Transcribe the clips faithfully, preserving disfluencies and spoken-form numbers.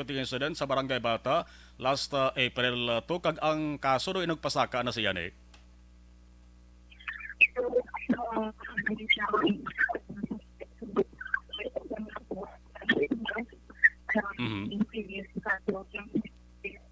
shooting incident sa Barangay Bata last, uh, April, uh, two, kag ang kaso do inugpasaka na siya ni. Mhm.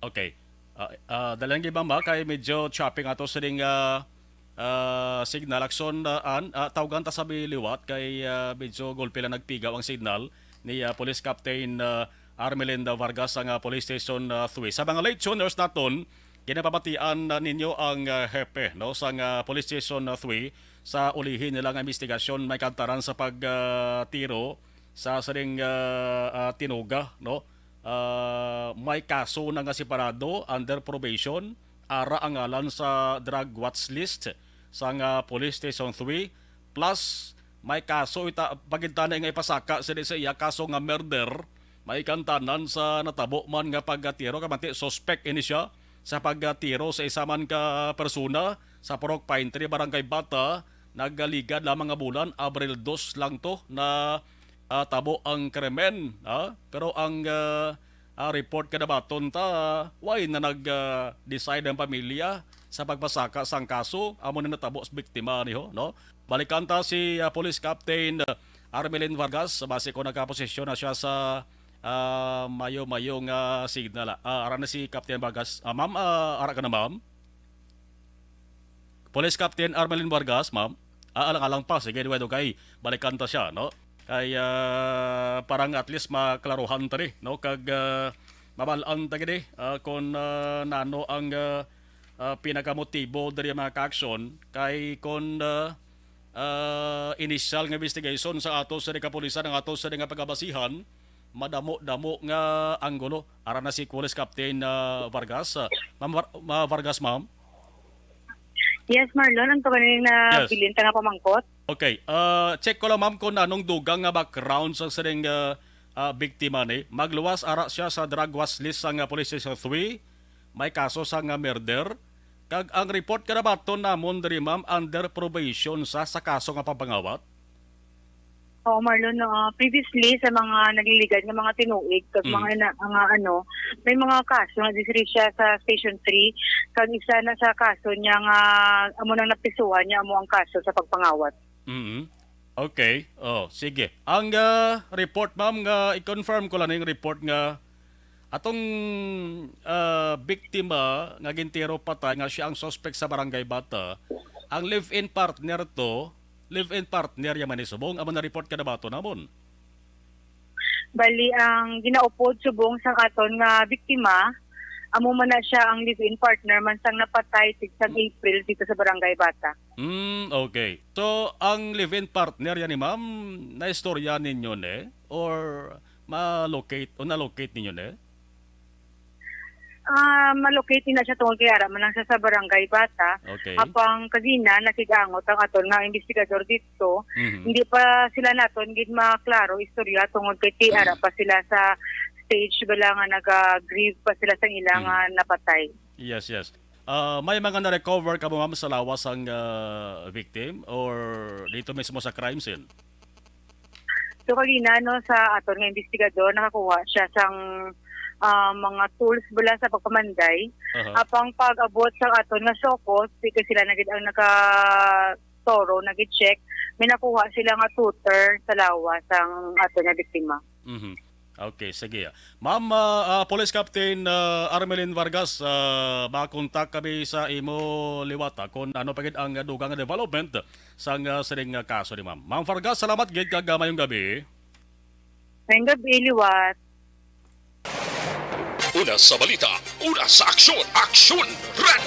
Okay. Ah, ah, dalang iba ma, kay medyo chopping ato sining, ah, ah, signal. Akson, ah, an, ah, tawgan ta sa liwat kay, ah, medyo gulpi lang nagpigaw ang signal ni, ah, Police Captain, ah, Armelinda Vargas sa, ah, Police Station, ah, three. Sa mga late tuners naton, ginapamatian na ninyo ang, ah, hepe, no, sa, ah, Police Station, ah, three sa ulihi nila nga investigasyon may kantaran sa pag, ah, tiro sa sining, ah, ah, tinuga, no? Ah, may kaso na nga separado under probation, ara ang ngalan sa drug watch list sang, ah, Police Station three, plus may kaso ita pagintana nga ipasaka sini sa iya kaso nga murder, may kantanan sa natabo man nga pagtiro, kamanti suspect ini siya sa pagtiro sa isa man ka persona sa Purok Pine Tree, Barangay Bata, nagaligad lamang nga bulan, Abril dos lang to na, ah, tabo ang krimen, ah. Pero ang, ah, ah, report kada baton ta, way na nag, ah, decide ang pamilya sa pagpasaka sang kaso, amo na natabo sa biktima niho, no? Balikan ta si, ah, Police Captain, ah, Armelin Vargas, basi ko nagkaposisyon na siya sa, ah, mayo-mayo nga signal. Ah, ara na si Captain Vargas. Ah, ma'am, ah, ara ka na, ma'am? Police Captain Armelin Vargas, ma'am. Ah, alang-alang pa. Sige, anyway, okay. Balikan ta siya, no? Kay, ah, parang at least maklaruhan ta ni, no? Kag, ah, mabal-an ta gid, ah, kung, ah, nano ang, ah, ah, pinakamotibo diri mga ka-aksyon. Kay kung, ah, ah, initial nga investigation sa ato sa kapulisan, ang ato sa nga pagabasihan, madamo-damo nga anggulo. Ara na si Police Captain, ah, Vargas. Ah, Ma'am Var-, Ma-, Vargas, ma'am? Yes, Marlon, ang to ganing na Yes. bilin ta nga pamangkot. Okay, ah, check ko lang, ma'am, kung anong dugang nga background sa sining, ah, ah, biktima ni. Magluwas ara siya sa drug watch list sang, ah, Police Station three. May kaso sa nga murder. Kag ang report karabaton namon diri, ma'am, under probation sa, sa kaso nga pagpangawat. Oo, Marlon, no, ah, previously sa mga nagliligad nga mga tinuig kag Mm. mga ina-, nga ano, may mga kaso nga diri siya sa Station three, kag isa na sa kaso niya nga amo nang napisuhan niya amo ang kaso sa pagpangawat. Mm. Okay. Oh, sige. Ang, ah, report, ma'am, nga i-confirm ko lang yung report nga atong, ah, biktima nga gintiro patay nga siya ang suspect sa Barangay Bata, ang live-in partner to, live-in partner ya man ni subong, amo na report karabaton namon. Bali, ang ginaupod subong sang aton nga biktima, amo man na siya ang live-in partner man sang napatay tigsang April dito sa Barangay Bata. Mm, okay. So, ang live-in partner yan ni ma'am, naistorya ninyo ni? Or ma-locate, o na-locate ninyo ni? Ah, ma-locate na siya tungod kay ara man lang siya sa Barangay Bata. Okay. Apang kagina, nakig-angot ang aton nga investigador dito. Mhm. Hindi pa sila naton gid maklaro istorya tungod kay ti ara pa sila sa stage bala nga naga-grieve pa sila sa ilang, Mhm. ah, napatay. Yes, yes. Ah, may mga na-recover ka mo, ma'am, sa lawas ang, ah, victim or dito mismo sa crime scene? So, kagina, no, sa aton nga investigador, nakakuha siya sang, ah, mga tools bala sa pagpamanday. Aha. Apang pag-abot sa aton nga SOCOS, di kay sila na gid ang naka-, thorough, nag-check, may nakuha sila nga tutor sa lawas sang aton nga biktima. Mhm. Okay, sige. Ma'am, ah, ah, Police Captain, ah, Armelin Vargas, ah, makontak kami sa imo liwat, ah, kung ano pa gid ang dugang nga development sang, ah, sining, ah, kaso ni ma'am. Ma'am Vargas, salamat gid kag, ah, mayong gabi. Mayong gabi, liwat. Una sa balita, una sa aksyon, Aksyon Red